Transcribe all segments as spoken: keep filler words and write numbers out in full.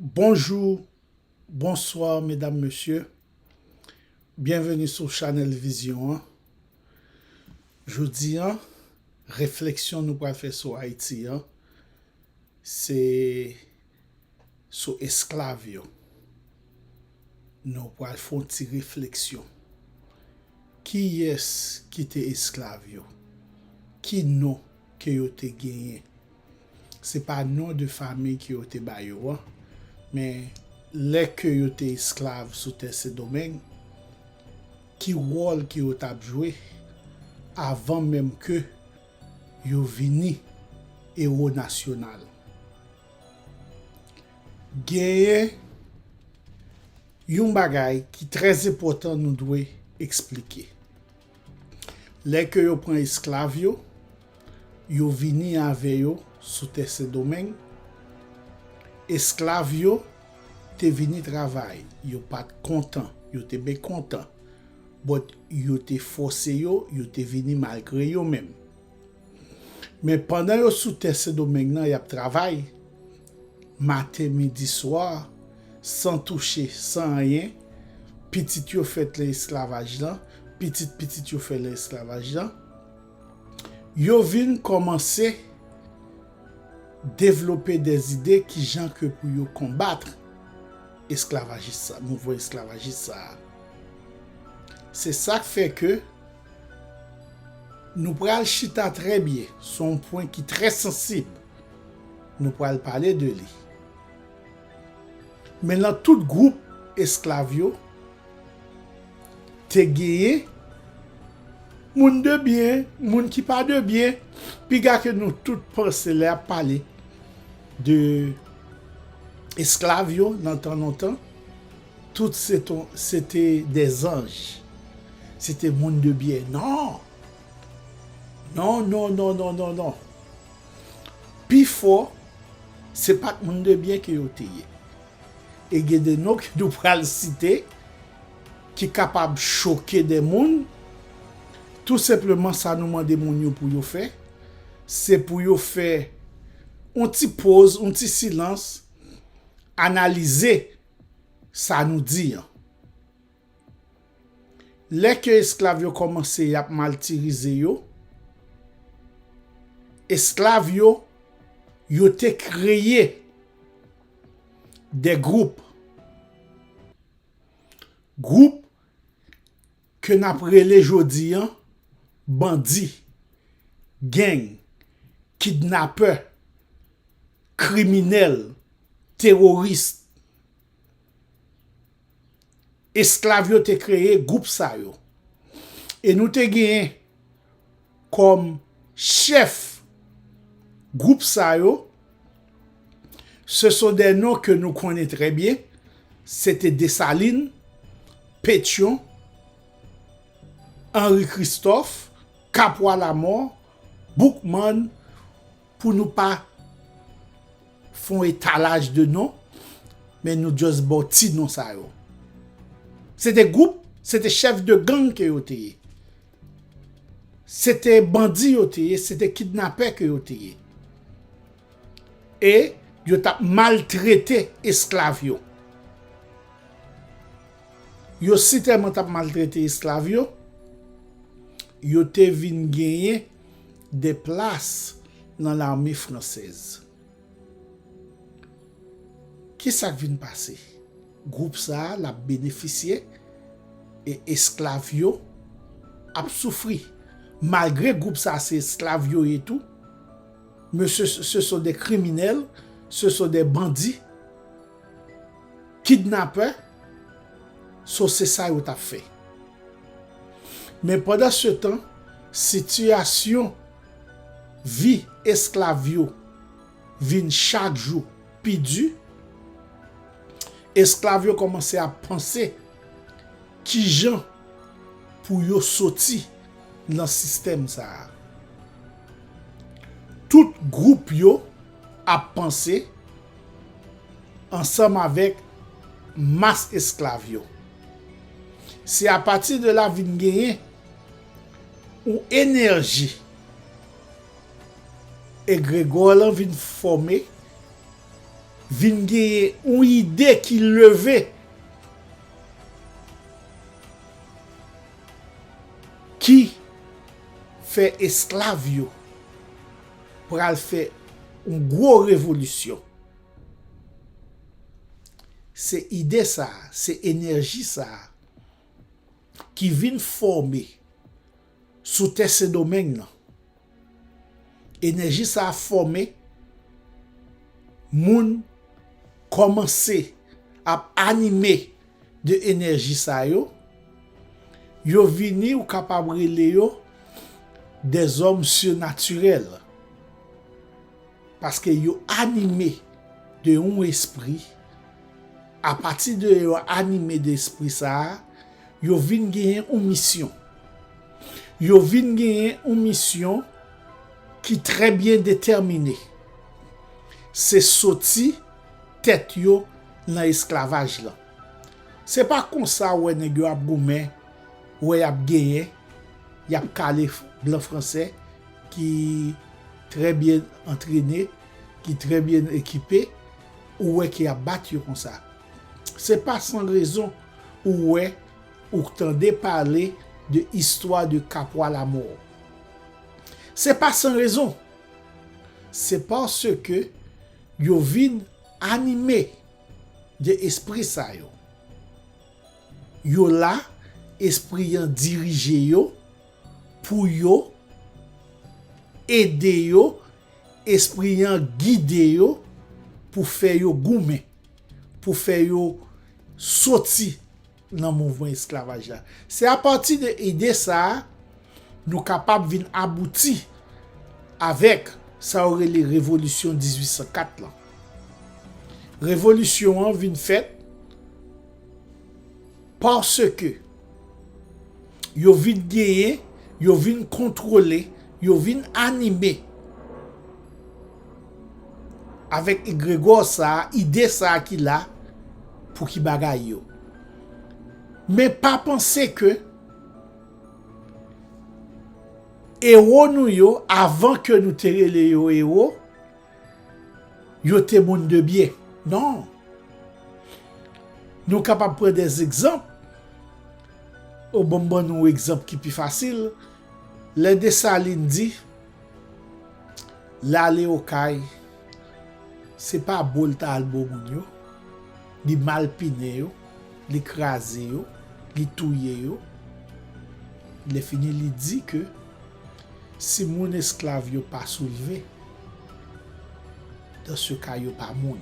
Bonjou, bonswa, medam, mesye. Byenveni sou chanèl Vizyon an. Jodi an, refleksyon nou pral fè sou Ayiti an, se sou esklav yo. Nou pral fè yon ti refleksyon. Kiyès ki te esklav yo? Ki non ke yo te genyen? Se pa non de fanmi ke yo te ba yo an, men lè ke yo te esklav sou tè Sendomeng, ki wòl ke yo t ap jwe avan menm ke yo vini ewo nasyonal? Genyen yon bagay ki trè enpòtan nou dwe eksplike. Lè ke yo pran esklav yo, yo vini avè yo sou tè Sendomeng. Esklav yo te vini travay, yo pa t kontan, yo te mekontan, but yo te fòse yo, yo te vini malgre yo menm. Men pandan yo sou tè Sendomeng nan, y ap travay, maten, midi, swa, san touche, san anyen, pitit yo fèt nan esklavaj lan, pitit pitit yo fèt nan esklavaj lan, yo vin kòmanse devlope dèzide kijan ke pou yo konbat esklavajis sa, mouvman esklavajis sa a. Se sa k fè ke nou pral chita trè byen sou yon pwen ki trè sansib. Nou pral pale de li. Men nan tout gwoup esklav yo, te genyen moun de byen, moun ki pa de byen. Piga ke nou tout panse lè y ap pale de esklav yo nan tan lontan, tout se ton, se te dè zanj. Se te moun de byen. Non! Non, non, non, non, non, non. Pifò, se pa t moun de byen ke yo te ye. E gen de non ke nou pral site ki kapab choke de moun. Tou senpleman, sa nou mande moun yo pou yo fè, se pou yo fè yon ti poz, yon ti silans, analize sa nou di an. Lè ke esklav yo kòmanse y ap matirize yo, esklav yo, yo te kreye de gwoup. Gwoup ke n ap rele jodi an bandi, gang, kidnapè, kriminèl, teworis. Esklav yo te kreye gwoup sa yo. E nou te genyen kòm chèf gwoup sa yo, ce sont des noms que nous connaissons très bien, se te Desalin, Petyon, Henri Christophe, Kapwa Lamò, Boukman, pou nou pa fè yon etalaj de non, men nou just ba w ti non sa yo. Se te gwoup, se te chèf de gang ke yo te ye. Se te bandi yo te ye, se te kidnapè ke yo te ye. E yo t ap maltrete esklav yo. Yo sitèlman t ap maltrete esklav yo, yo te vin genyen de plas nan lame fransèz. Kisa k vin pase? Gwoup sa a, l ap benefisye e esklav yo ap soufri. Malgre gwoup sa a se esklav yo ye tou, mesye, ce sont des criminels, ce sont des bandits, kidnapè, so se sa yo t ap fè. Men pandan se tan, sitiyasyon vi esklav yo vin chak jou pi di, esklav yo kòmanse ap panse kijan pou yo soti nan sistèm sa a. Tout gwoup yo ap panse ansanm avèk mas esklav yo. Se apati de la vin genyen yon enèji egregò lan vin fòme vin genyen yon ide ki leve, ki fè esklav yo pral fè yon gwo revolisyon. Se ide sa a, se enèji sa a ki vin fòme sou tè Sendomeng nan. Enèji sa a fòme, moun kòmanse ap anime de enèji sa yo. Yo vini, ou kapab rele yo des hommes surnaturels. Paske yo anime de yon espri. Apati de yo anime de espri sa a, yo vin genyen yon misyon. Yo vin genyen yon misyon ki trè byen detèmine. Se soti tèt yo nan esklavaj lan. Se pa konsa w wè nèg yo ap goumen, w wè y ap genyen, y ap kale f-, blan franse ki trè byen antrene, ki trè byen ekipe, ou wè ke y ap bat yo konsa. Se pa san rezon ou wè, ou tande pale de istwa de Kapwa Lamò. Se pa san rezon. Se paske yo vin anime de espri sa yo. Yo la, espri an dirije yo pou yo ede yo, espri an gide yo pou fè yo goumen, pou fè yo soti nan mouvman esklavaj la. Se apati de ide sa a, nou kapab vin abouti avèk sa yo rele revolisyon dizuit san kat lan. Revolisyon an vin fèt paske yo vin genyen, yo vin kontwole, yo vin anime avèk egregò sa a, ide sa a ki la pou ki bagay yo. Men pa panse ke ewo nou yo, avan ke nou te rele yo ewo, yo te moun de byen. Non. Nou kapab pran de egzanp. O, bon, m ban nou egzanp ki pi fasil. Lè Desalin di, l ale Okay, se pa bo l ta al bo moun yo, li malpinen yo, li kraze yo, li touye yo. Lè fini, li di ke si moun esklav yo pa soulve, dans ce cas, yo pa moun.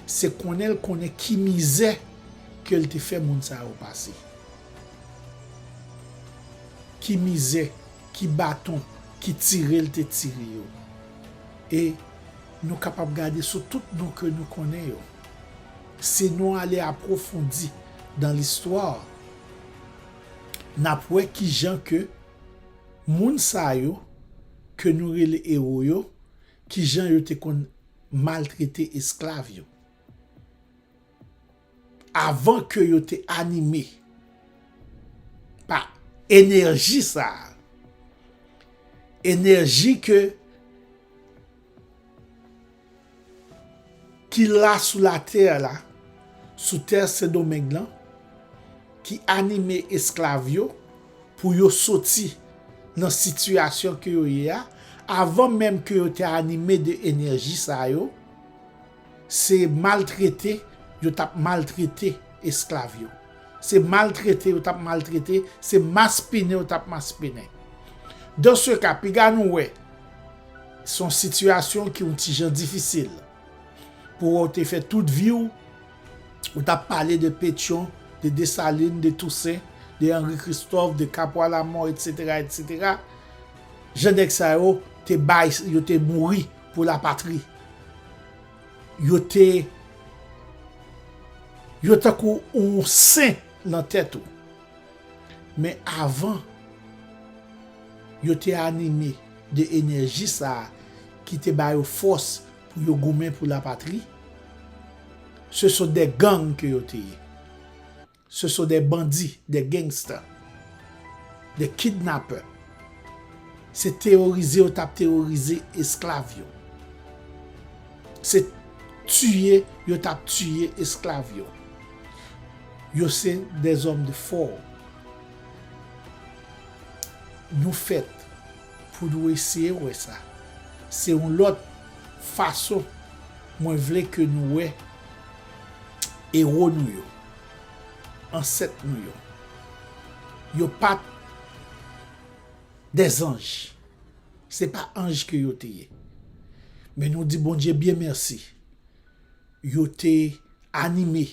Se konnen l konnen ki mizè ke l te fè moun sa yo pase. Ki mizè, ki baton, ki tire l te tire yo. E nou kapab gade sou tout non ke nou konnen yo. Si nou ale apwofondi dan listwa, n ap wè kijan ke moun sa yo ke nou rele ewo yo, kijan yo te konn maltrete esklav yo. Avan ke yo te anime pa enèji sa a, enèji ke ki la sou latè la, sou tè Sendomeng lan, ki anime esklav yo pou yo soti nan sitiyasyon ke yo ye a, avan menm ke yo te anime de enèji sa yo, se maltrete yo t ap maltrete esklav yo. Se maltrete yo t ap maltrete, se maspinen yo t ap maspinen. Dans ce cas, piga nou wè, se yon sitiyasyon ki yon ti jan difisil. Pou wè w te fè tout vi w, ou t ap pale de Petyon, de Desalin, de Tousen, de Henri Christophe, de Kapwa Lamò, etsetera, etsetera. Jan nèg sa yo te bay, yo te mouri pou lapatri. Yo te, yo tankou yon sen nan tèt ou. Men avan, yo te anime de enèji sa a ki te ba yo fòs pou yo goumen pou lapatri. Ce sont des gangs ke yo te ye. Ce sont des bandits, des gangsters, des kidnappeurs. Se teworize yo t ap teworize esklav yo. Se tiye, yo t ap tiye esklav yo. Yo se dèzòm de fò. Nou fèt pou nou eseye wè sa. Se yon lòt fason mwen vle ke nou wè ewo nou yo, ansèt nou yo. Yo pa t dèzanj. Se pa anj ke yo te ye. Men nou di Bondye byen mèsi. Yo te anime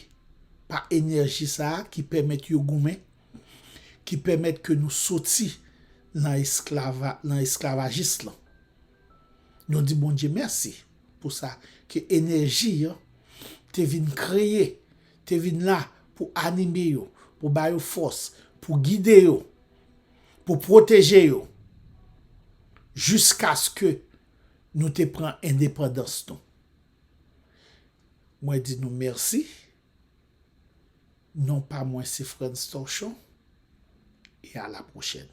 pa enèji sa a ki pèmèt yo goumen, ki pèmèt ke nou soti nan esklava-, nan esklavajis lan. Nou di Bondye mèsi pou sa, ke enèji an te vin kreye, te vin la pou anime yo, pou ba yo fòs, pou gide yo, pou pwoteje yo, jiskaske nou te pran endepandans nou. Mwen di nou mèsi. Non pa mwen se Frantz Torchon, e a la pwochèn.